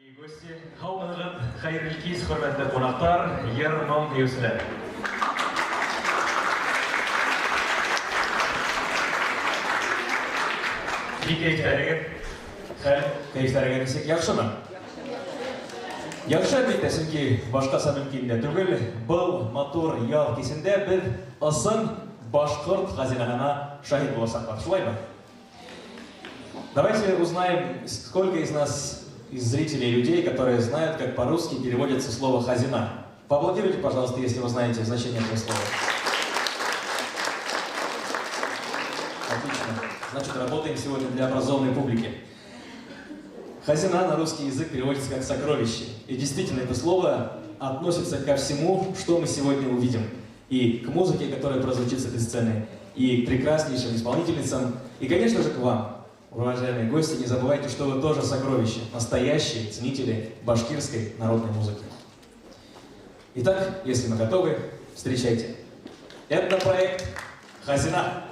Гости, һаумыһығыҙ, хәйерле кис, хөрмәтле ҡунаҡтар, йыр моң һөйөүселәр. Ни кәйефтәрегеҙ? Хәл, кәйефтәрегеҙ нисек, яҡшымы? Яҡшы, әлбиттә, сөнки башҡаса мөмкин дә түгел. Был матур ял кисендә беҙ ысын башҡорт хазинаһына шаһит буласаҡбыҙ. Шулаймы? Давайте узнаем, сколько из нас, из зрителей, людей, которые знают, как по-русски переводится слово «хазина». Поаплодируйте, пожалуйста, если вы знаете значение этого слова. Отлично. Значит, работаем сегодня для образованной публики. Хазина на русский язык переводится как «сокровище». И действительно, это слово относится ко всему, что мы сегодня увидим. И к музыке, которая прозвучит с этой сцены, и к прекраснейшим исполнительницам, и, конечно же, к вам. Уважаемые гости, не забывайте, что вы тоже сокровища, настоящие ценители башкирской народной музыки. Итак, если мы готовы, встречайте. Этнопроект «Хазина».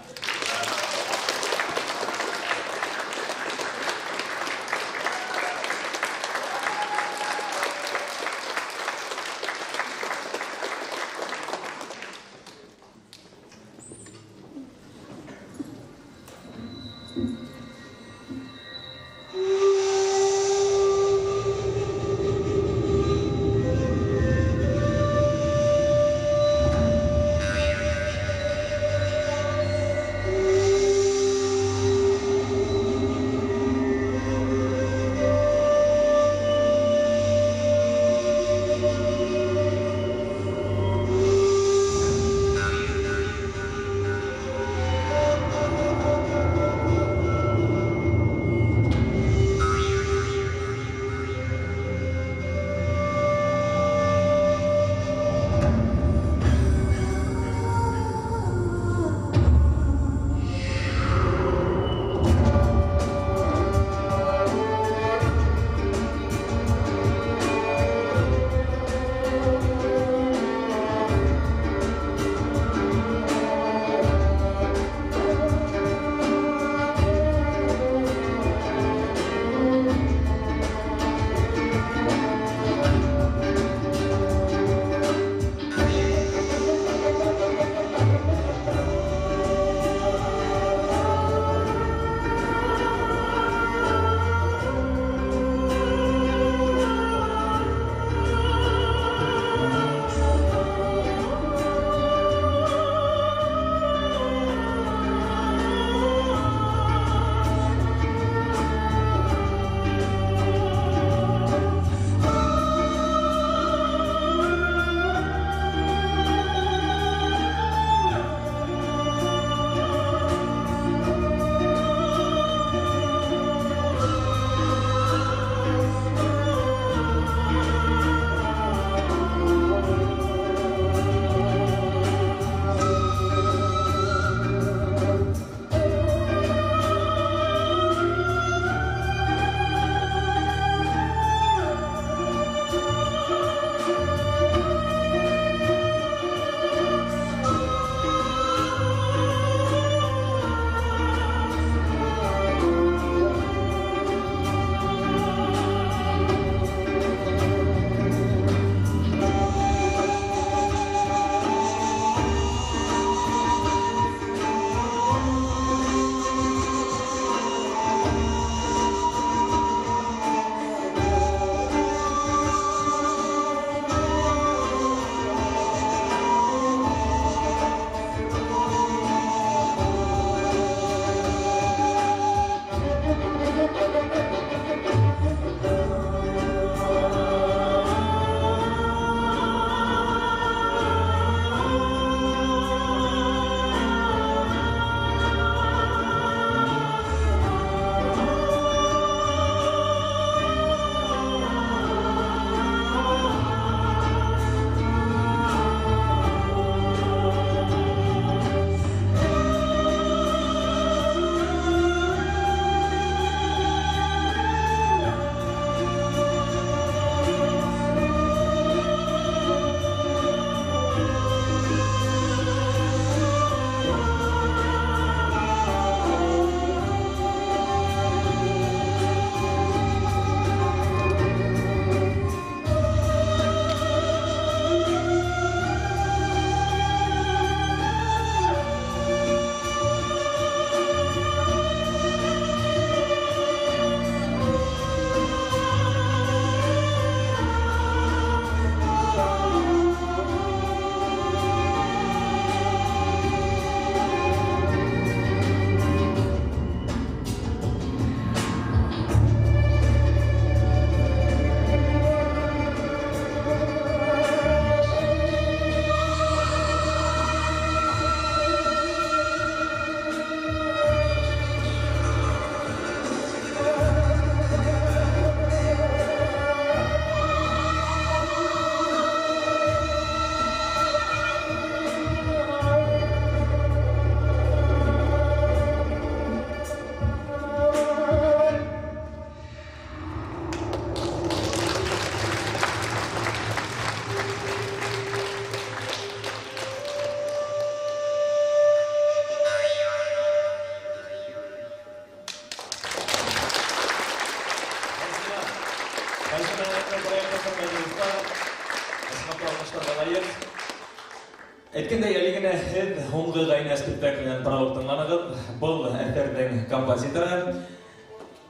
Әйткәндәй, әле генә һеҙ «Һуңғы ғаилә» спектакленән пролог тыңланығыҙ. Был әҫәрҙең композиторы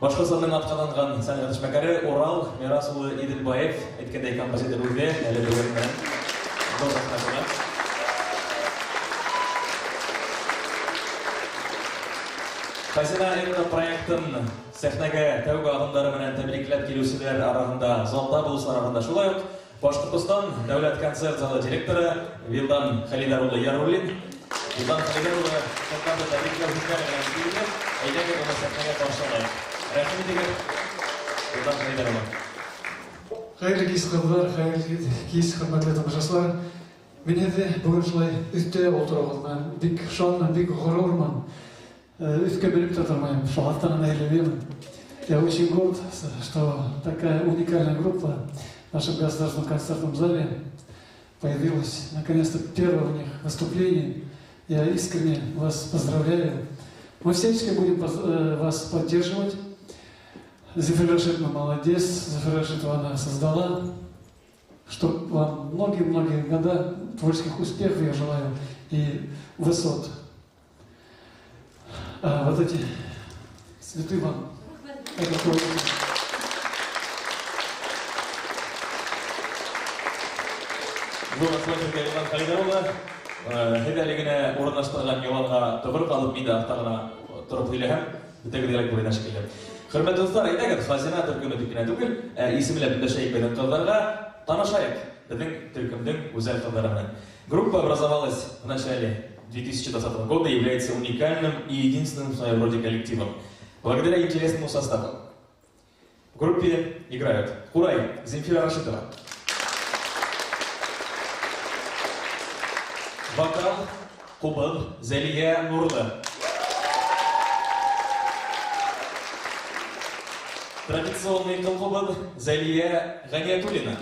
Башҡортостандың атҡаҙанған сәнғәт эшмәкәре Урал Мирас улы Иҙелбаев, әйткәндәй, композитор үҙе әле бөгөн менән был сәхнәдә. Хазина этно проектын сәхнәгә тәүге аҙымдары менән тәбрикләп килеүселәр араһында, залда булыусылар араһында шулай уҡ Башҡортостан дәүләт концерт залы директоры Вилдан Хәлидар улы Яруллин. Вилдан Хәлидар улы ҡыҙҙарҙы тәбрикләү һүҙҙәре менән килде. Әйҙәгеҙ, уны сәхнәгә ҡаршы алайыҡ. Рәхим итегеҙ, Вилдан Хәлидар улы. Хәйерле кис, ҡыҙҙар, хәйерле кис, хөрмәтле тамашасылар. Мин һеҙҙе бөгөн шулай өҫтә ултырыуығыҙға бик шатмын, бик ғорурмын. Өҫкә менеп тә тормайым, шатлыҡтан әйләнәмен. Я очень горд, что такая уникальная группа в нашем государственном концертном зале появилась. Наконец-то первое у них выступление. Я искренне вас поздравляю. Мы всячески будем вас поддерживать. Зефира Рашидовна молодец, Зефира Рашидовна она создала. Чтоб вам многие-многие года творческих успехов я желаю и высот. А вот эти цветы вам. Это тоже. Ҙур рәхмәт һеҙгә, Вилдан Хәлидар улы. Һеҙ әле генә урынлаштырған яланға тоғро ҡалып, мин дә аҫта ғына тороп һөйләһәм, бөтәгеҙгә лә күренә шикелле. Хөрмәтле дуҫтар, әйҙәгеҙ, Хазина төркөмө тип кенә түгел, ә исеме лә өндәшәйек беҙҙең ҡыҙҙарға, танышайыҡ беҙҙең төркөмдөң гүзәл ҡыҙҙары менән. Группа образовалась в начале 2020 года и является уникальным и единственным в своем роде коллективом. Благодаря интересному составу. В группе играют Курай Земфира Рашитова, вокал ҡубыҙ Зәлиә Нурлы, традиционный ҡылҡубыҙ Зәлиә Ғәниәтуллина,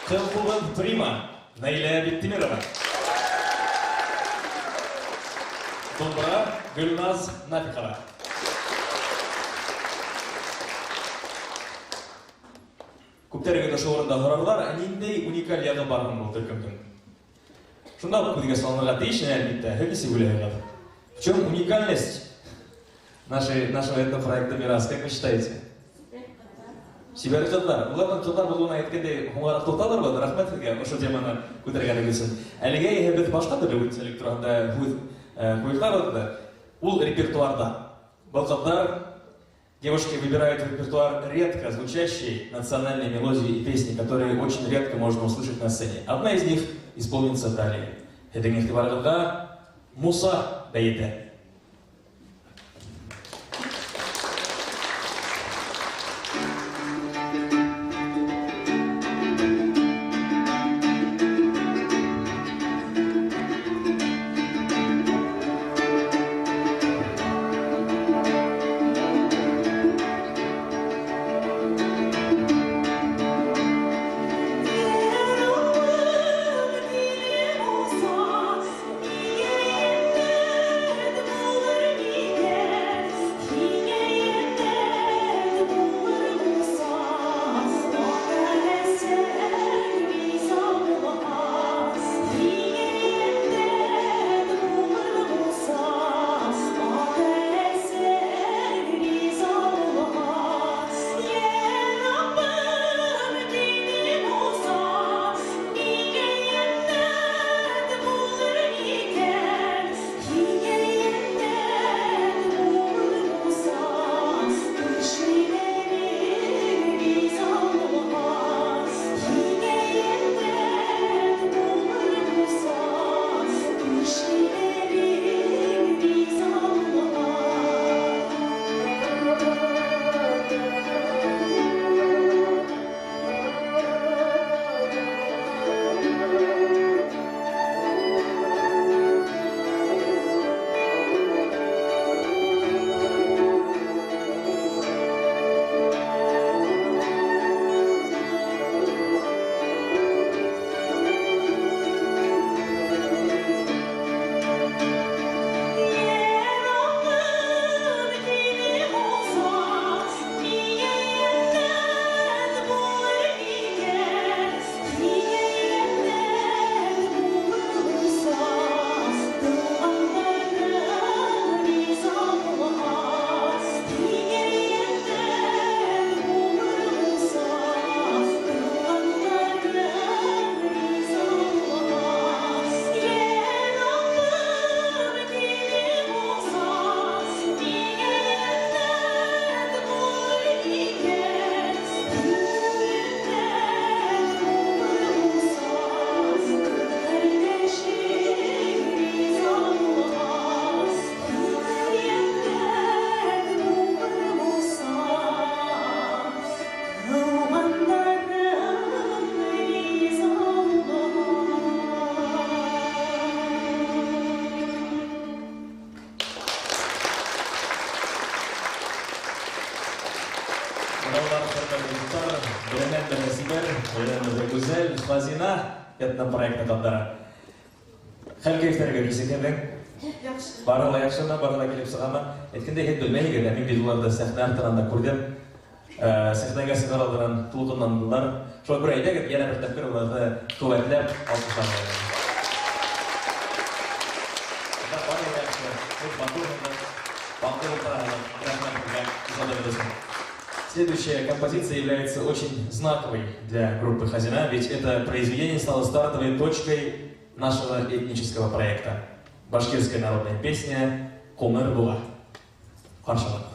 ҡылҡубыҙ Прима Наилә Биктимирова, домбыра Гөлназ Нафиқова. Күптәрегеҙ ошо урында һорарҙар, ниндәй уникаль яғы бар һуң был төркөмдөң? Шунда уҡ күҙгә салынырға тейеш, әлбиттә, һеҙ нисек уйлайһығыҙ? В чем уникальность нашего этнопроекта «Мирас», как вы считаете? Сибәр ҡыҙҙар. Уларҙың ҡыҙҙар булыуына әйткәндәй һуңғараҡ туҡталырбыҙ. Рәхмәт һеҙгә ошо теманы күтәргәнегеҙ өсөн. Әлегә иһә беҙ башҡа төрлө үҙенсәлек тураһында һүҙ ҡуйырҙабыҙ ҙа. Ул репертуарҙа. Был ҡыҙҙар, девушки, выбирают в репертуар редко звучащие национальные мелодии и песни, которые очень редко можно услышать на сцене. Одна из них исполнится далее. Һеҙҙең иғтибарығыҙға Муса бәйете. Musa, Дуҫтар, беренән бере сибәр, беренән бере гүзәл, Хазина этнопроекты ҡыҙҙары. Хәл кәйефтәрегеҙ нисек һеҙҙең? Яҡшы. Бары ла яҡшымы, бары ла килеп сығамы? Әйткәндәй, һеҙ белмәйһегеҙ, ә мин бит уларҙы сәхнә артынан да күрҙем. Сәхнәгә сығыр алдынан тулҡынландылар. Шуға күрә әйҙәгеҙ, йәнә бер тапҡыр уларҙы ҡеүәтләп алҡышлап алайыҡ. Бары яҡшы, бик матур булды, матур ултыраһығыҙ. Рәхмәт һеҙгә ижадығыҙ өсөн. Следующая композиция является очень знаковой для группы Хазина, ведь это произведение стало стартовой точкой нашего этнического проекта. Башкирская народная песня «Ҡуңыр буға». Ҡаршылап.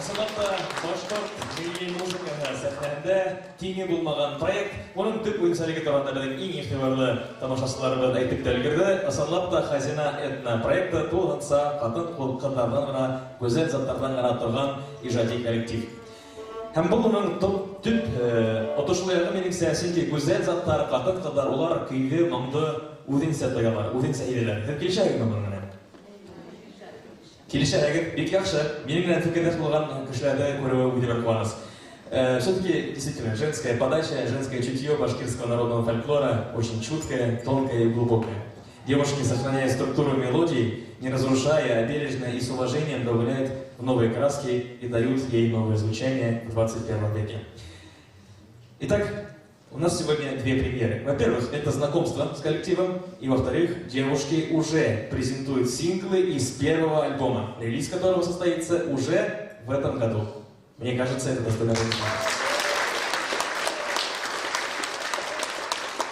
Ысынлап та, башҡорт милли музыкаһы сәхнәһендә тиңе булмаған проект. Уның төп үҙенсәлеге тураһында беҙҙең иң иғтибарлы тамашасыларыбыҙ әйтеп тә өлгөрҙө. Ысынлап та, Хазина этно проекты тулыһынса ҡатын-ҡыҙҙарҙан ғына, гүзәл заттарҙан ғына торған ижади коллектив. Һәм был уның төп отошло яғы минеңсә, сөнки гүзәл заттар, ҡатын-ҡыҙҙар улар көйҙө, моңдо үҙенсә тоялар, үҙенсә һиҙәләр. Һеҙ килешәһегеҙме бының менән? Килешәһегеҙ, бик яҡшы. Минең менән фекерҙәш булған кешеләрҙе күреүе үҙе бер ҡыуаныс. Все-таки, действительно, женская подача, женское чутье башкирского народного фольклора очень чуткое, тонкое и глубокое. Девушки, сохраняя структуру мелодий, не разрушая, а бережно и с уважением добавляют в новые краски и дают ей новое звучание в 21 веке. Итак, у нас сегодня две премьеры. Во-первых, это знакомство с коллективом, и во-вторых, девушки уже презентуют синглы из первого альбома, релиз которого состоится уже в этом году. Мне кажется, это достойно внимания.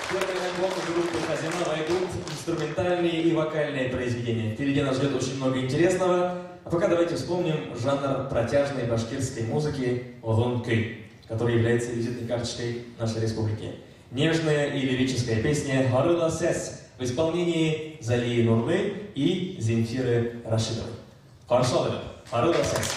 В первый альбом группы «Хазина» войдут инструментальные и вокальные произведения. Впереди нас ждет очень много интересного. А пока давайте вспомним жанр протяжной башкирской музыки «Оҙон көй», который является визитной карточкой нашей республики. Нежная и лирическая песня «Һары ла сәс» в исполнении Залии Нурлы и Земфиры Рашидовой. Ҡаршы алығыҙ, «Һары ла сәс».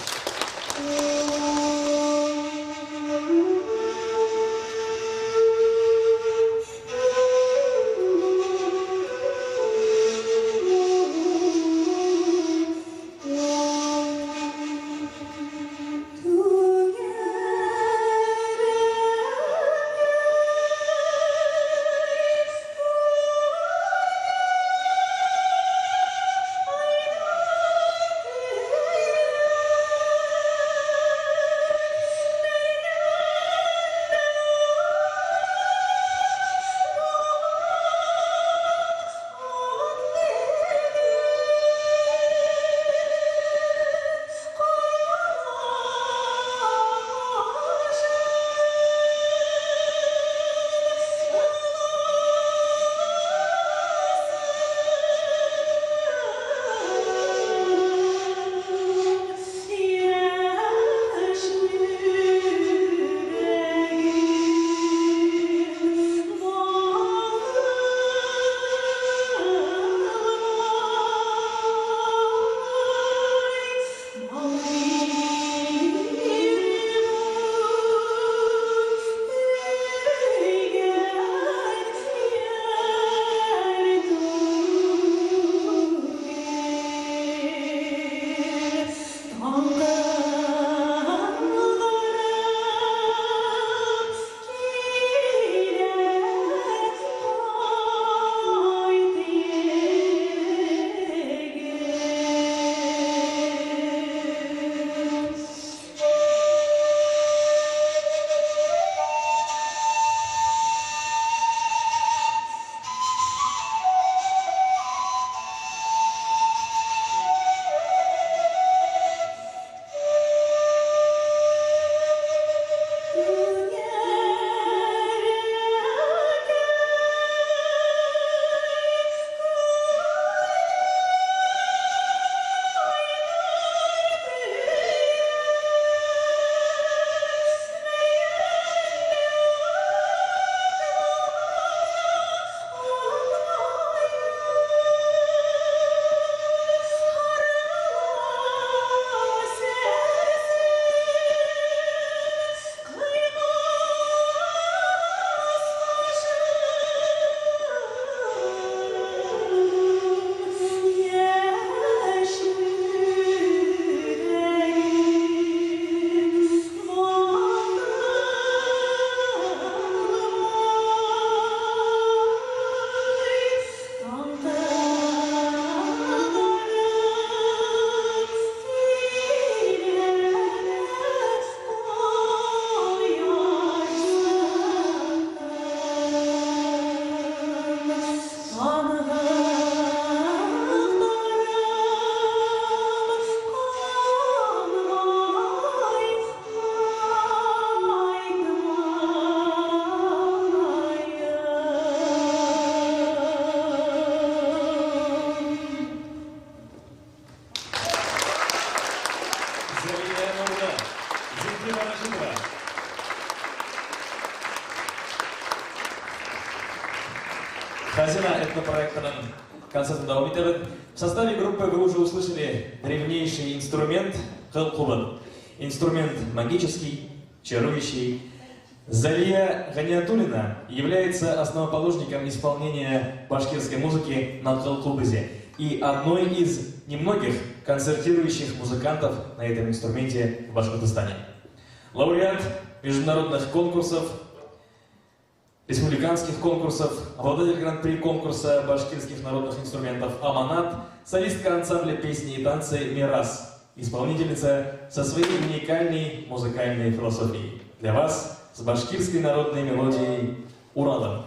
Хазина этнопроектының концертын дауам итәбеҙ. В составе группы вы уже услышали древнейший инструмент қыл-қубыҙ. Инструмент магический, чарующий. Залия Ганиатуллина является основоположником исполнения башкирской музыки на қыл-қубызе и одной из немногих концертирующих музыкантов на этом инструменте в Башкортостане. Лауреат международных конкурсов, республиканских конкурсов, обладатель гран-при конкурса башкирских народных инструментов «Аманат», солистка ансамбля песни и танцы «Мирас», исполнительница со своей уникальной музыкальной философией. Для вас с башкирской народной мелодией «Уралом».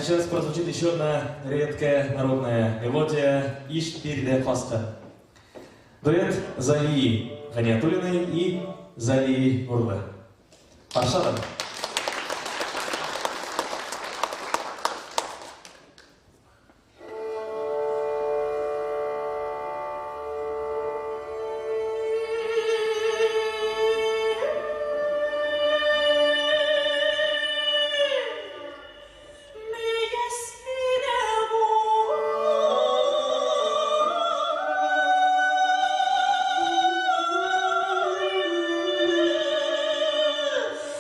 Сейчас прозвучит еще одна редкая народная мелодия «Иш-пирде Каска». Дуэт Залии Ганиатуллиной и Залии Нурлы. Паршадым.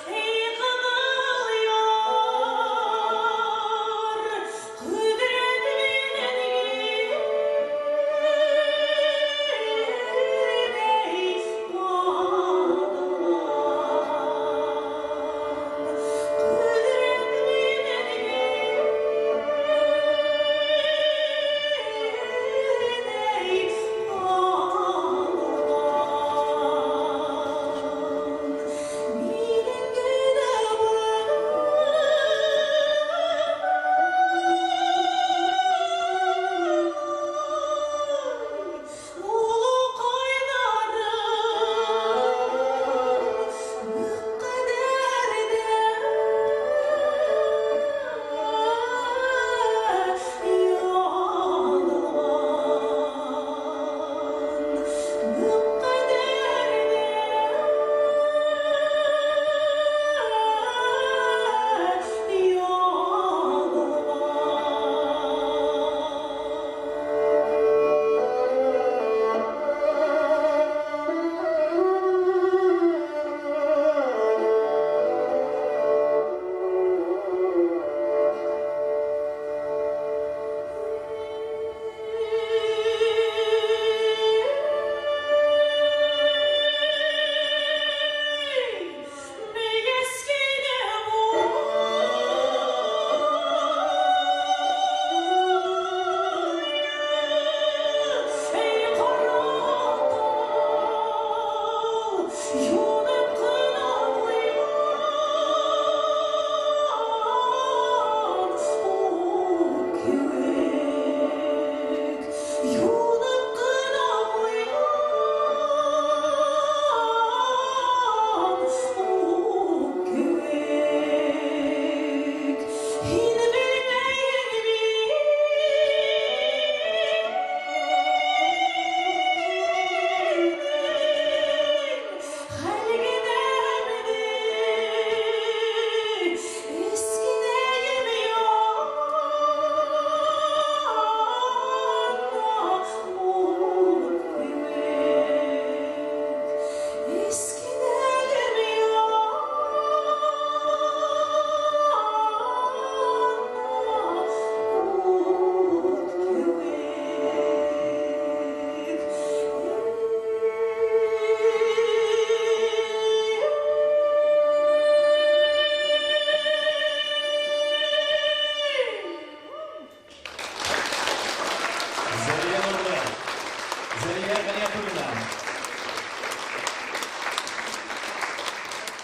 Hey!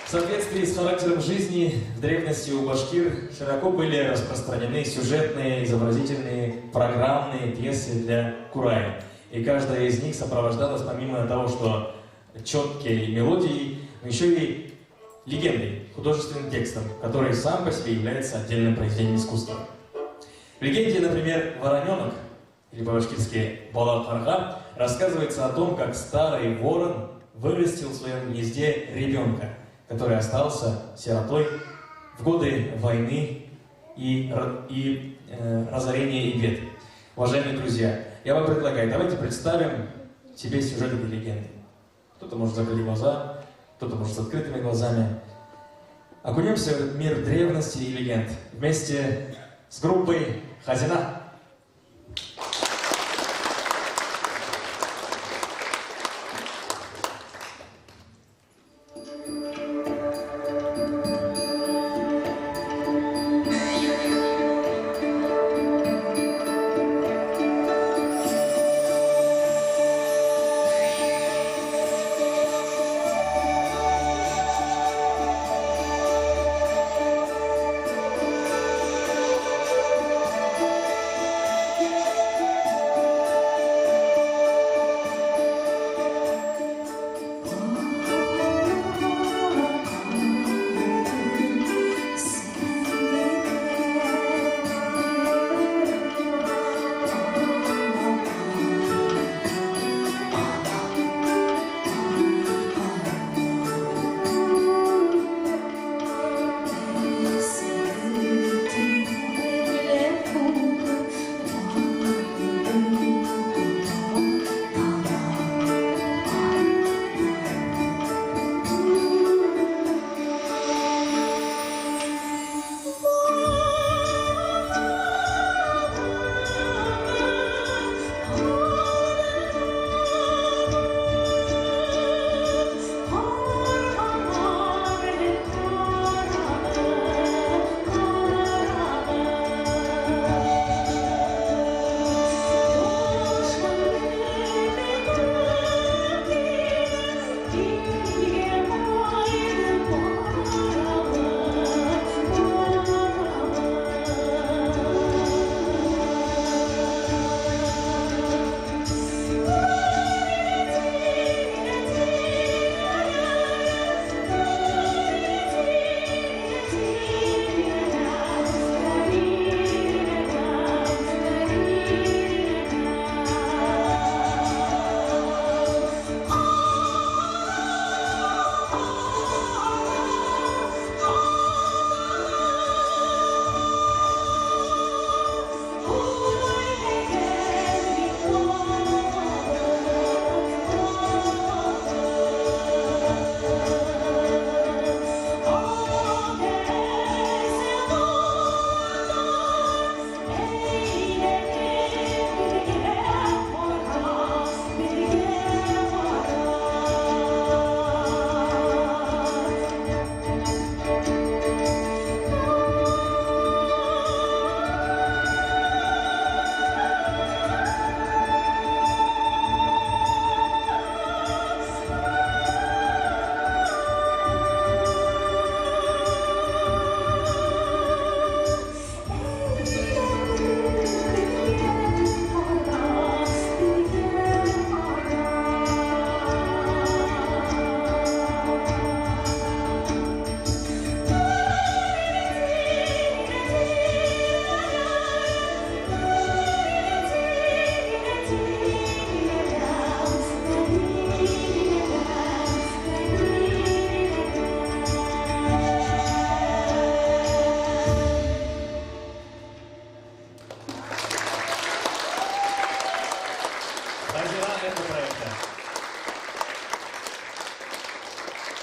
В соответствии с характером жизни в древности у башкир широко были распространены сюжетные, изобразительные, программные пьесы для курая. И каждая из них сопровождалась, помимо того, что четкой мелодией, но еще и легендой, художественным текстом, который сам по себе является отдельным произведением искусства. В легенде, например, «Вороненок», или по-башкирски «Бала-Карга», рассказывается о том, как старый ворон вырастил в своем гнезде ребенка, который остался сиротой в годы войны и разорения и бед. Уважаемые друзья, я вам предлагаю, давайте представим себе сюжет этой легенды. Кто-то может закрыть глаза, кто-то может с открытыми глазами. Окунемся в мир древности и легенд вместе с группой «Хазина».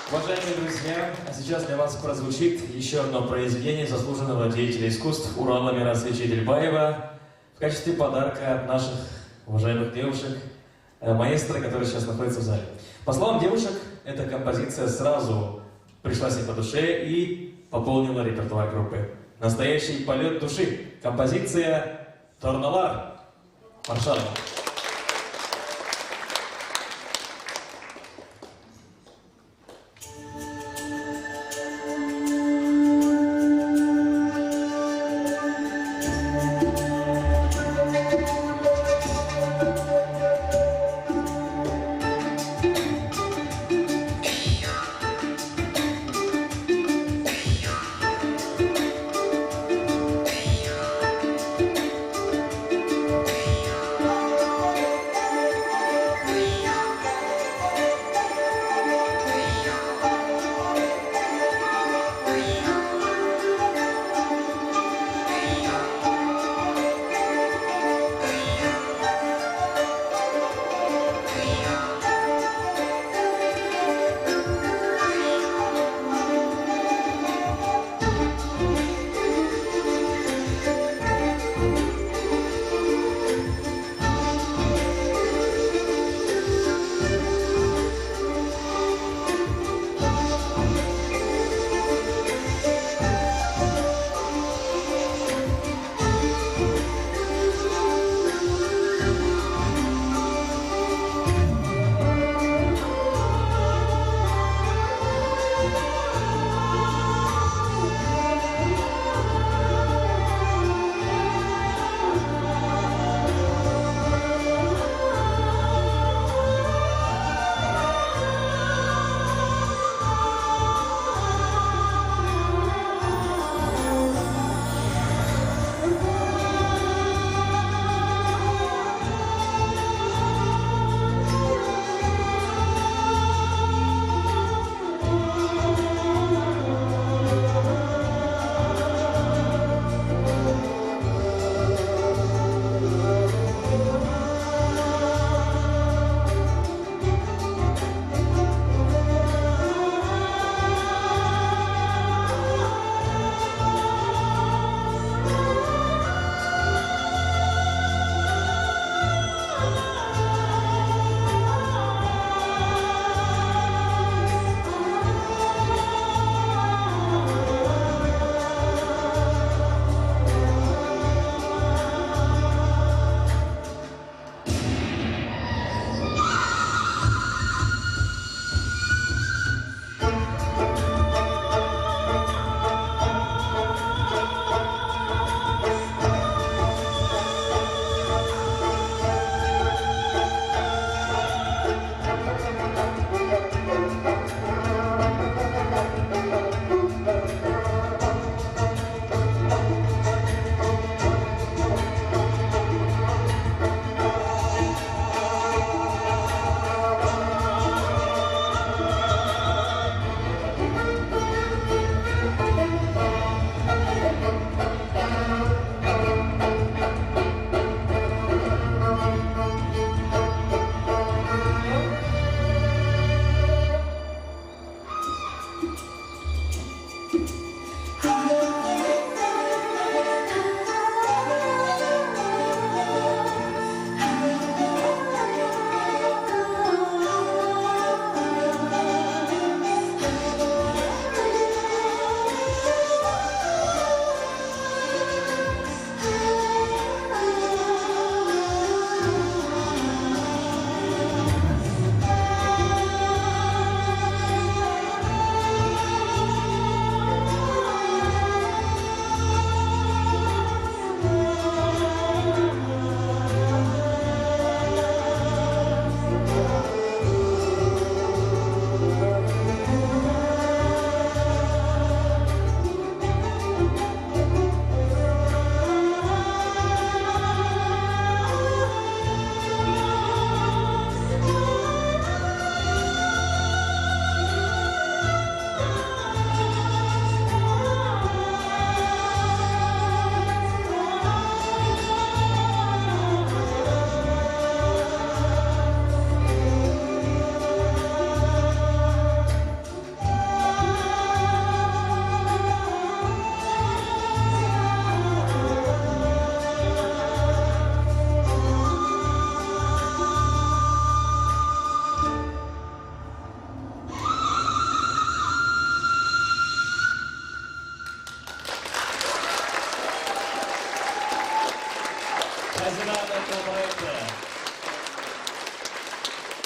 Уважаемые друзья, а сейчас для вас прозвучит еще одно произведение заслуженного деятеля искусств Урала Мирасовича Едильбаева в качестве подарка от наших уважаемых девушек, маэстро, который сейчас находится в зале. По словам девушек, эта композиция сразу пришлась им по душе и пополнила репертуар группы. Настоящий полет души. Композиция «Торналар» Маршалова. Хазина этно-проекты.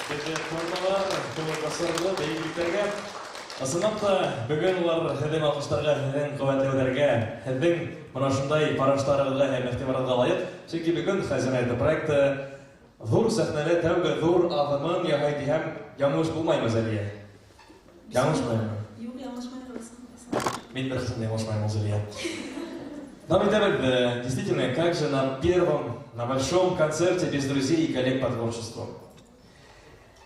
Беҙҙе торналар, тулы бейеклектәргә. Ысынлап та, бөгөн улар һеҙҙең алҡыштарға, һеҙҙең ҡеүәтләүҙәргә, һеҙҙең мына шундай ҡараштарығыҙға һәм иғтибарығыҙға лайыҡ. Сөнки бөгөн Хазина этно-проекты ҙур сәхнәлә тәүге ҙур аҙымын яһай тиһәм, яңылыш булмаймы, Зәлиә? Яңылышмаймы? Юҡ, яңылышмайбыҙ. Мин бер ҡасан яңылышмайым, Зәлиә. Нам итәбеҙ, действительно, как же на первом, на большом концерте без друзей и коллег по творчеству.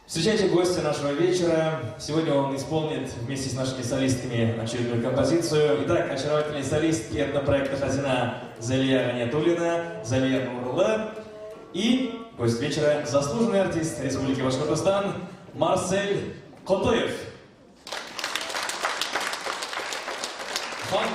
Встречайте гостя нашего вечера. Сегодня он исполнит вместе с нашими солистками очередную композицию. Итак, очаровательные солистки этнопроекта «Хазина» Залия Ганятуллина, Залия Нурлы и гость вечера, заслуженный артист Республики Башкортостан Марсель Котоев. Хан.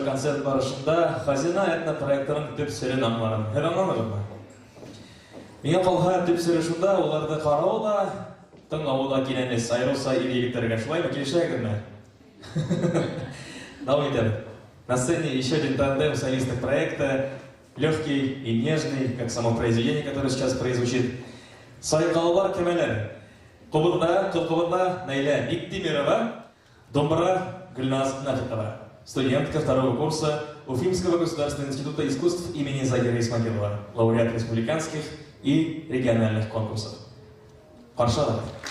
Концерт барышында Хазина этно-проектының төп серен аңланым. Һеҙ аңланығыҙмы? Миңә ҡалһа, төп сере шунда, уларҙы ҡарау ҙа, тыңлауы ла кинәнес, айырыуса ир-егеттәргә. Шулаймы, килешәһегеҙме? Дауам итәбеҙ. На сцене еще один тандем солисток проекта, легкий и нежный, как само произведение, которое сейчас прозвучит. Сайҡалалар кәмәләр. Ҡубыҙҙа, ҡылҡубыҙҙа Наиля Биктимирова, домбыра Гөлназ Нафиҡова, студентка второго курса Уфимского государственного института искусств имени Загира Исмагилова, лауреат республиканских и региональных конкурсов. Ҡаршы алығыҙ.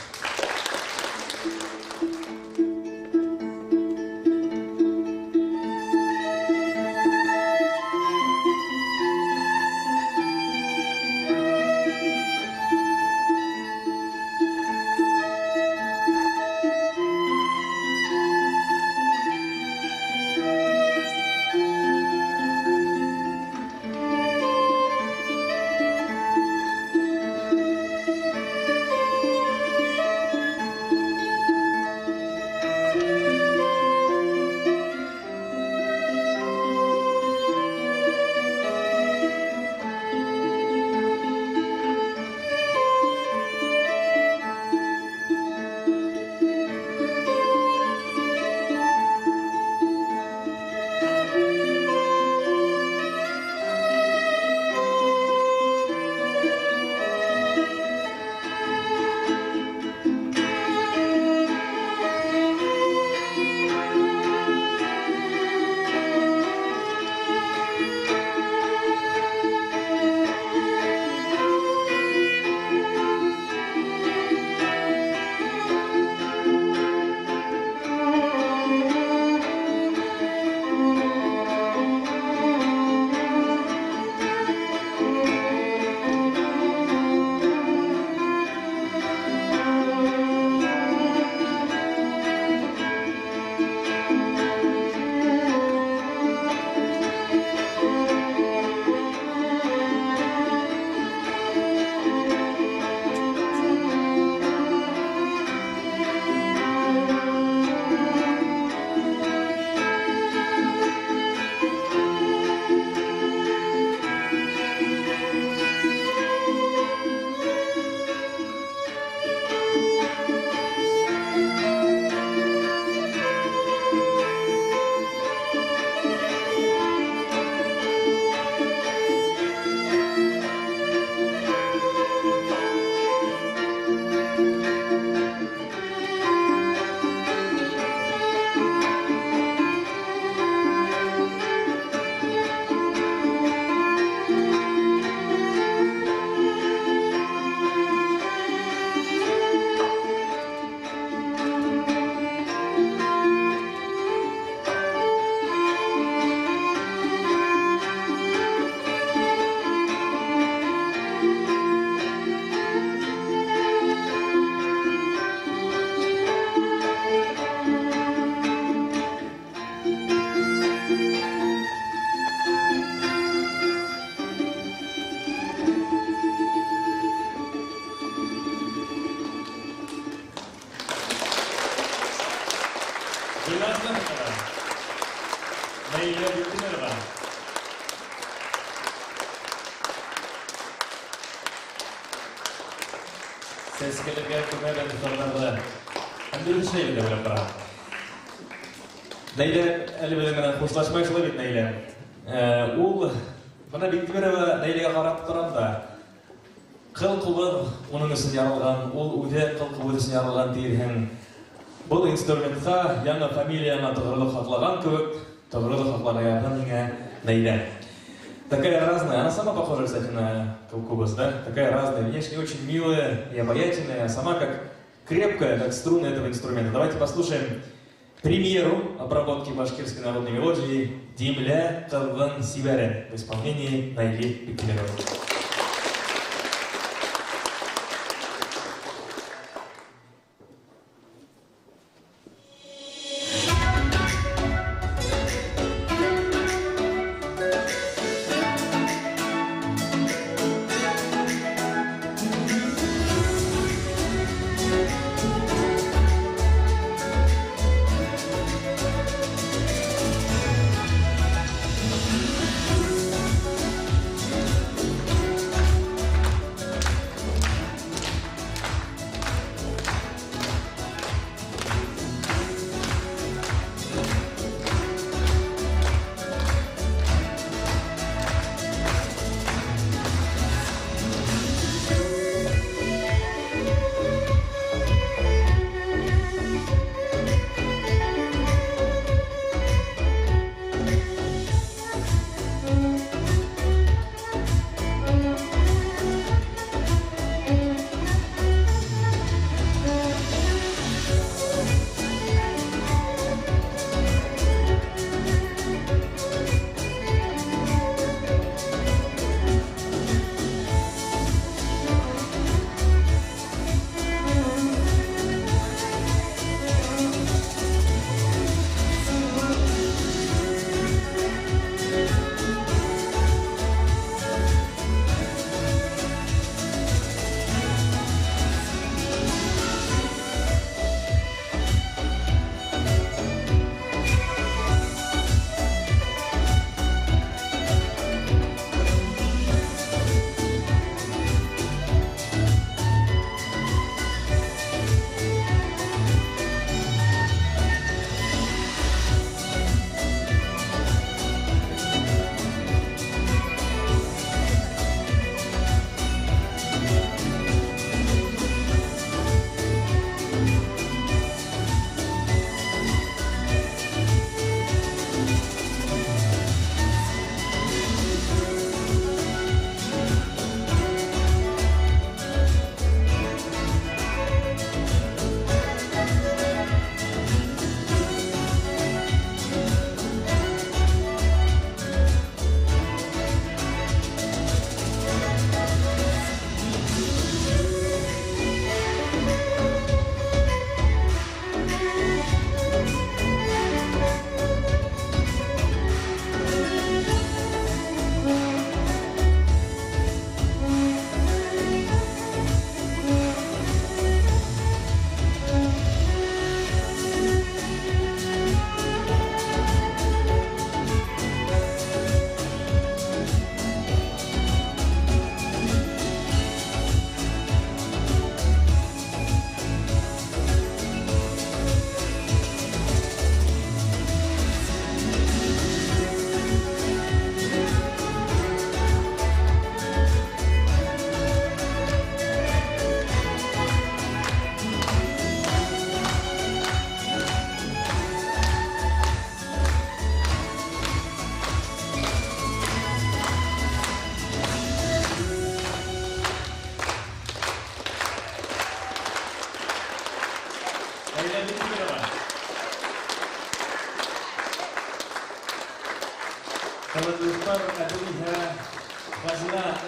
Сәскәләргә күмәбеҙ ҡыҙҙарҙы. Һәм дөрөҫ эшләйбеҙ тип уйлап торам. Наилә әле беҙҙең менән хушлашмай шулай бит, Наилә. Ул бына Биктимерова Наиләгә ҡарап торам да, ҡыл ҡубыҙ уның өсөн яралған, ул үҙе ҡыл ҡубыҙ өсөн яралған тиерһең. Был инструментҡа яңы фамилияңа тоғролоҡ һаҡлаған кеүек, тоғролоҡ һаҡларға яҙһын һиңә, Наилә. Такая разная, она сама похожа, кстати, на кубыз, да? Такая разная, внешне очень милая и обаятельная, а сама как крепкая, как струны этого инструмента. Давайте послушаем премьеру обработки башкирской народной мелодии «Димлә ҡыҙҙың сибәре» в исполнении Наили Биктимеровой.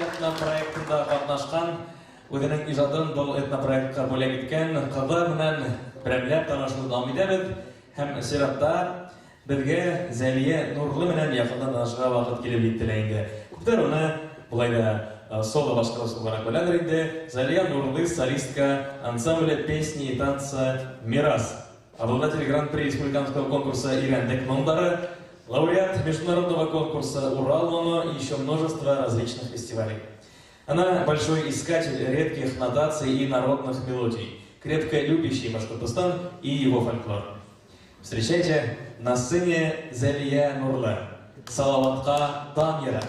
Этнопроектында ҡатнашҡан, үҙенең ижадын был этнопроектҡа бүләк иткән ҡыҙҙар менән берәмләп танышыуҙы дауам итәбеҙ. Һәм сиратта беҙгә Зәлиә Нурлы менән яҡындан танышырға ваҡыт килеп етте лә инде. Күптәр уны былай да соло башҡарыусы булараҡ беләлер инде. Зәлиә Нурлы — солистка ансамбля песни и танца «Мирас», обладатель гран-при республиканского конкурса «Ирәндек моңдары», лауреат международного конкурса «Урал моңо» и еще множество различных фестивалей. Она большой искатель редких нотаций и народных мелодий, крепко любящий Башкортостан и его фольклор. Встречайте на сцене Зәлиә Нурлы, Салаватҡа дан йыры.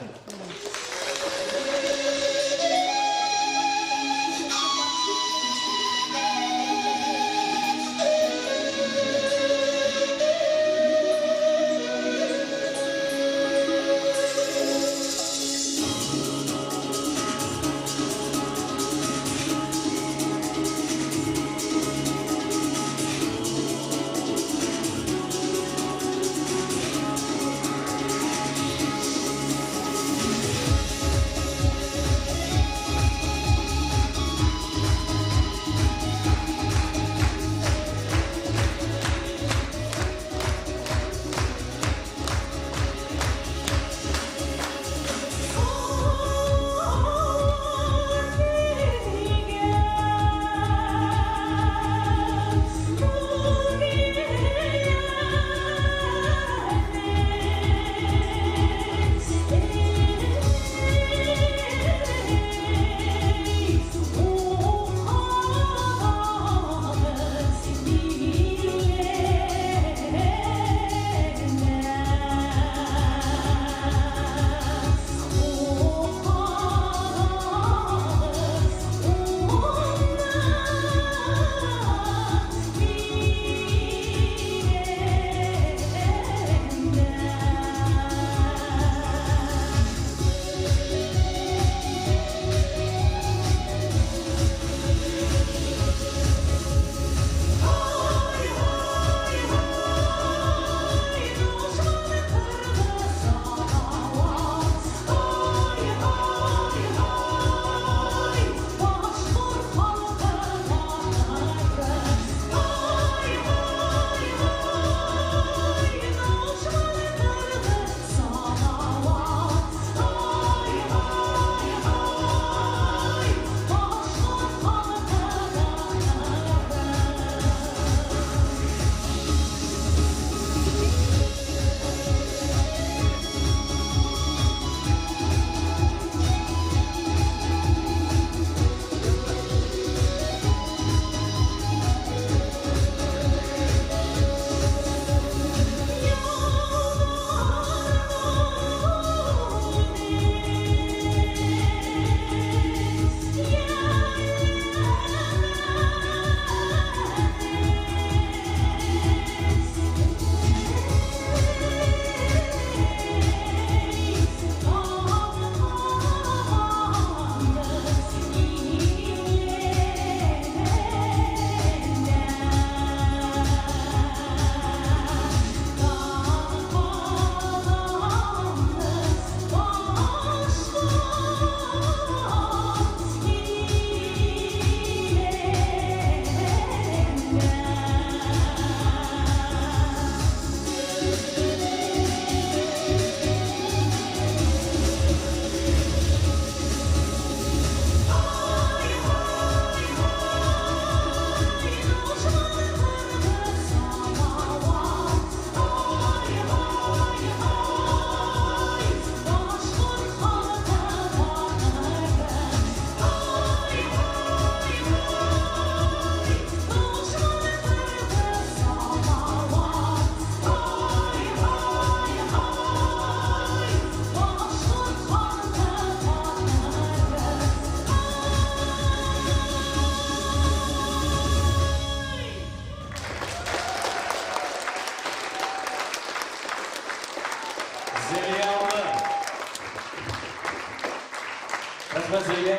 Рәхмәт, Зәлиә.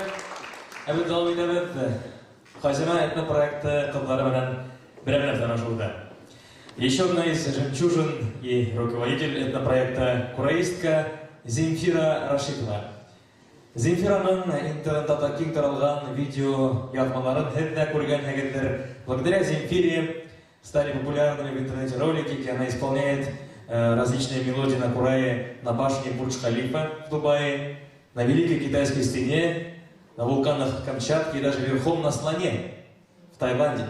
Ә беҙ дауам итәбеҙ. Хазина этнопроекты ҡыҙҙары менән берәмләп танышыуҙа. Еще одна из жемчужин и руководитель этнопроекта кураистка Земфира Рашитова. Земфираның интернетта киң таралған видео яҙмаларын һеҙ ҙә күргәнһегеҙҙер. Благодаря Земфире стали популярными в интернете ролики, где она исполняет различные мелодии на курае на башне Бурдж-Халифа в Дубае, на Великой Китайской стене, на вулканах Камчатки и даже верхом на слоне в Таиланде.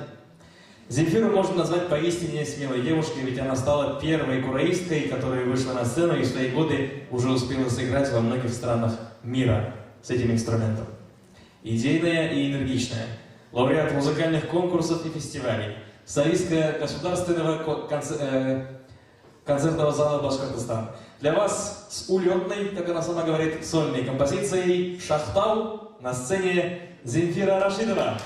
Земфиру можно назвать поистине смелой девушкой, ведь она стала первой кураисткой, которая вышла на сцену и в свои годы уже успела сыграть во многих странах мира с этим инструментом. Идейная и энергичная. Лауреат музыкальных конкурсов и фестивалей. Солистка Государственного концертного зала «Башкортостан». Для вас с улетной, как она сама говорит, сольной композицией «Шахтау» на сцене Земфира Рашидова.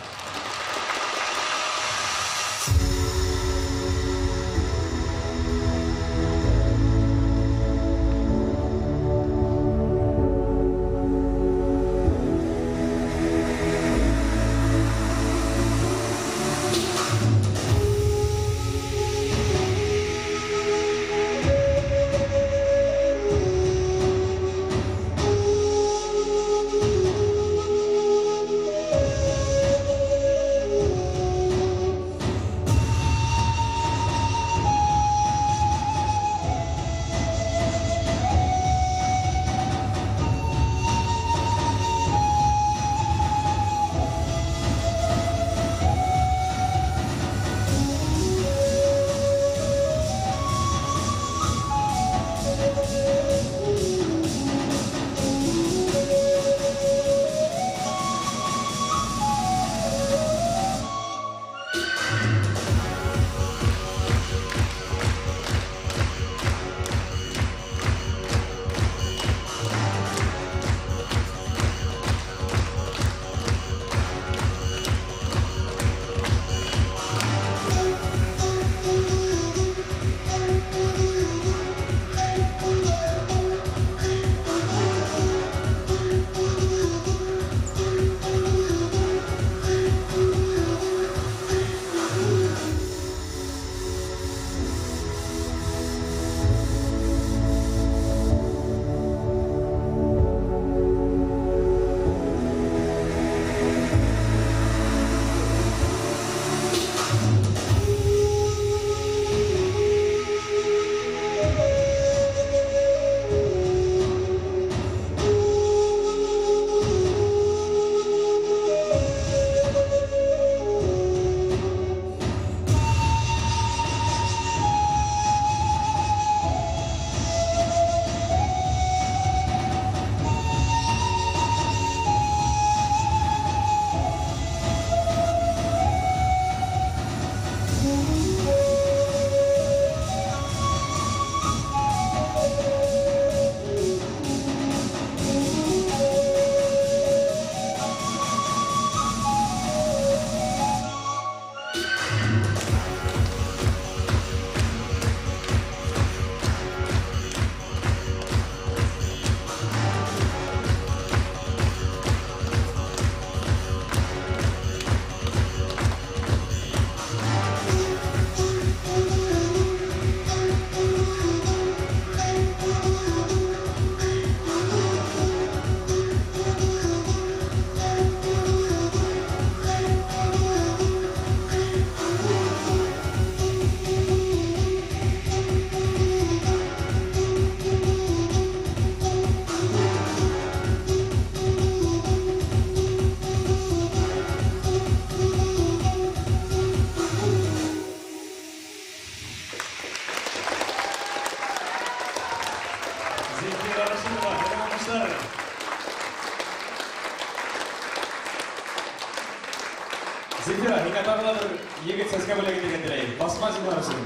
Земфира, һиңә тағы ла бер егет сәскә бүләге биргән теләйем. Басма зинһар өсөн.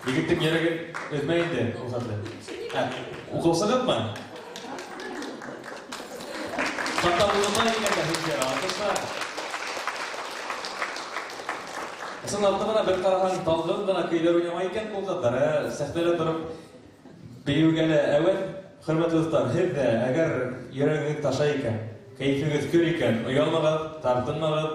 Егеттең йөрәген өҙмә инде ул хәтле. Уҡыусығыҙмы? Хатта булмай икән дә Земфира, алҡышла. Ысынлап та бына бер ҡараһаң, талғын ғына көйләр уйнамай икән ул ҡыҙҙар. Сәхнәлә тороп бейеүгә лә әүәҫ. Хөрмәтле дуҫтар, һеҙ ҙә әгәр йөрәгегеҙ таша икән, кәйефегеҙ көр икән, оялмағыҙ, тартынмағыҙ,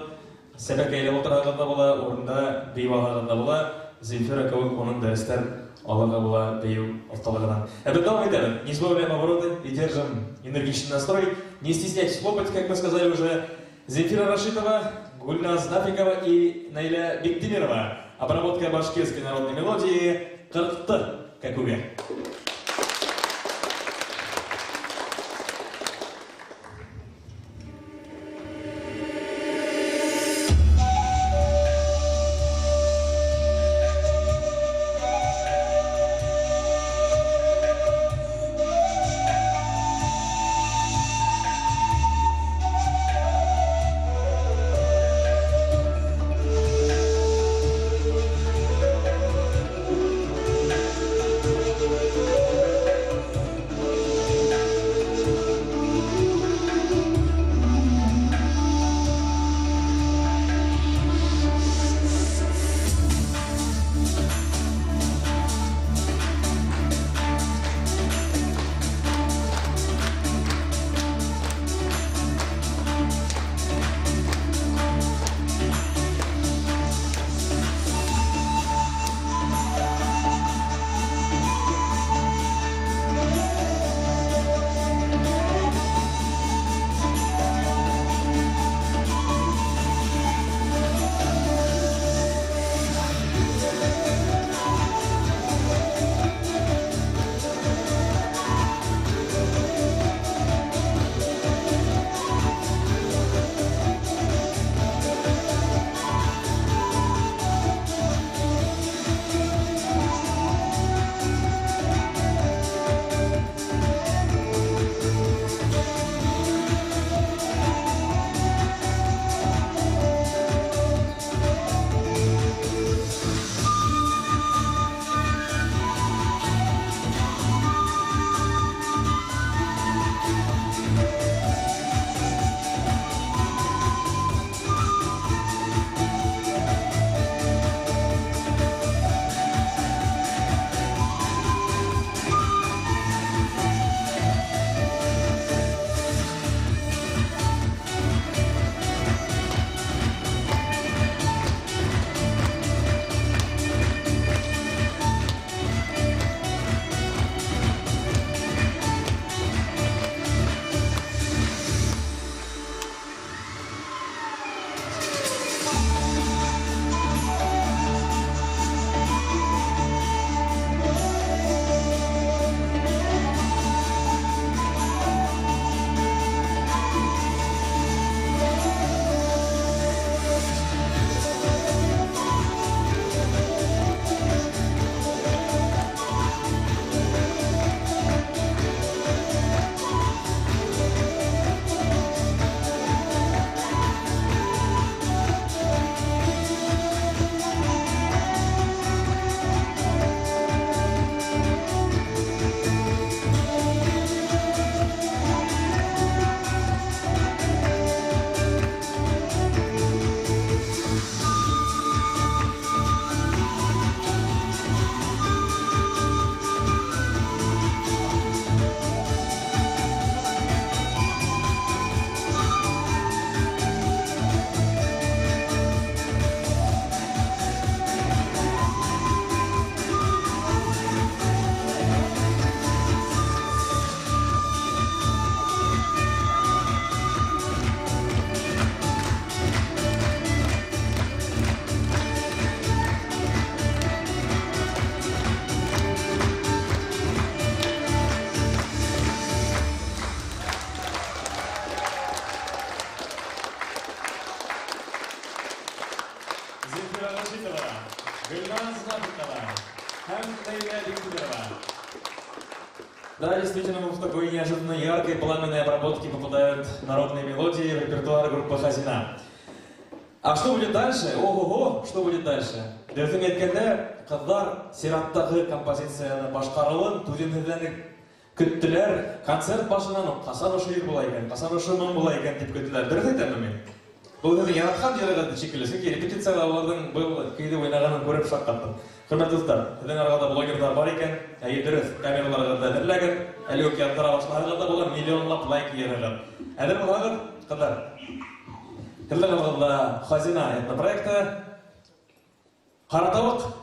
сәбәкәйләп ултырһағыҙ ҙа була, урында бейеп алһағыҙ ҙа була, Земфира кеүек унан дәрестәр алырға була бейеү оҫталығынан. Ә беҙ дауам итәбеҙ. Не сбавляем обороты и держим энергичный настрой. Не стесняйтесь хлопать, как мы сказали уже. Земфира Рашитова, Гульназ Нафикова и Наиля Бектимирова. Обработка башкирской народной мелодии «Ҡырҡты кәкүге». Гөлназ Нафикова һәм Наиля Биктимерова. Да, действительно, в такой неожиданно яркой пламенной обработке попадают народные мелодии в репертуар группы «Хазина». А что будет дальше? Ого-го, что будет дальше? Дөрөҫөн әйткәндә, ҡыҙҙар сираттағы композицияны башҡарыуын түҙемһеҙләнеп көттөләр. Концерт башынан уҡ ҡасан ошо йыр була икән, ҡасан ошо моң була икән тип көттөләр. Дөрөҫ әйтәмме мин? Был һеҙҙең яратҡан йырығыҙ шикелле, сөнки репетицияла уларҙың был көйҙө уйнағанын күреп шаҡ ҡаттым. Хөрмәтле дуҫтар, һеҙҙең арағыҙҙа блогерҙар бар икән, әйе, дөрөҫ, камераларығыҙҙы әҙерләгеҙ, әле үк яҙҙыра башлаһағыҙ ҙа була, миллионлап лайк йыйырһығыҙ. Әҙер булһағыҙ, ҡыҙҙар. Һеҙҙең алдығыҙҙа «Хазина» этнопроекты «Ҡара тавыҡ».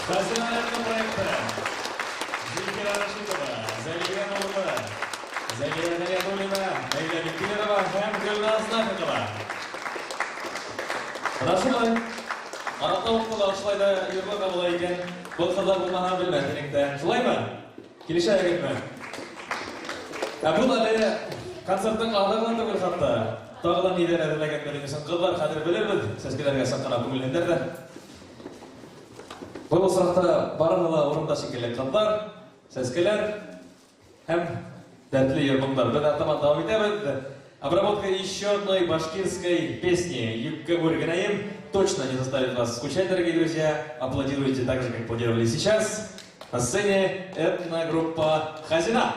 Хазина этнопроекта Зульфира Рашитова, Залия Нурлы, Залия Ганиятуллина, Наиля Биктимерова һәм Гөлназ Нафикова. Бына шулай. Ҡара тавыҡты ла ошолай ҙа йырларға була икән. Был ҡыҙҙар булмаһа белмәҫ инек тә. Шулаймы? Килешәһегеҙме? Ә был әле концерттың аҙағынан түгел хатта. Тағы ла ниҙәр әҙерләгәндәре өсөн ҡыҙҙар хәҙер белербеҙ. Сәскәләргә саҡ ҡына күңелһендәр ҙә. Был осраҡта барыһы ла урында шикелле: ҡыҙҙар, сәскәләр һәм дәртле йыр-моңдар. Беҙ артабан дауам итәбеҙ. Обработка еще одной башкирской песни «Юҡҡа үргәнәйем» точно не заставит вас скучать, дорогие друзья. Аплодируйте так же, как аплодировали сейчас. На сцене этногруппа «Хазина».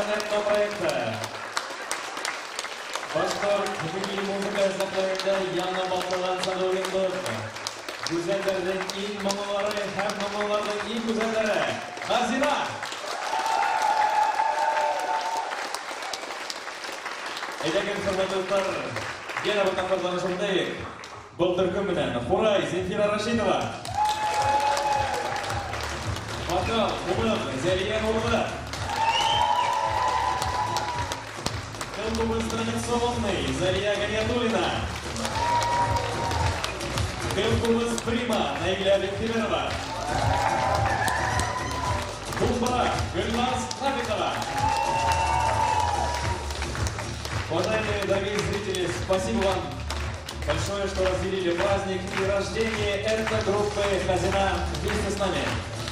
Этнопроекта. Башҡорт милли музыка эсәкләрендә яңы баҫылған садовлиндыҡ. Гүзәлдәрҙең иң моңлолары һәм моңлоларҙың иң гүзәлдәре. Хазина! Әйҙәгеҙ, хөрмәтле дуҫтар, йәнә бер тапҡыр танышып үтәйек. Был төркөм менән Хурай Земфира Рашитова. Вокал, ҡумыҙ, Зәлиә Нурлы. Кубыз традиционный Залия Ганиятуллина. Кубыз Прима Наиля Бектимерова. Думбра Гульназ Хабитова. Уважаемые дорогие зрители, спасибо вам большое, что разделили праздник и рождение этногруппы «Хазина» вместе с нами.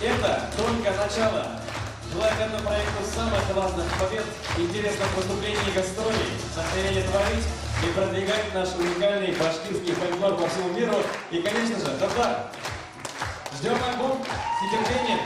Это только начало. Желаю этому проекту самых классных побед, интересных выступлений и гастролей, вдохновения творить и продвигать наш уникальный башкирский фольклор по всему миру. И, конечно же, Татар, ждем альбом с нетерпением.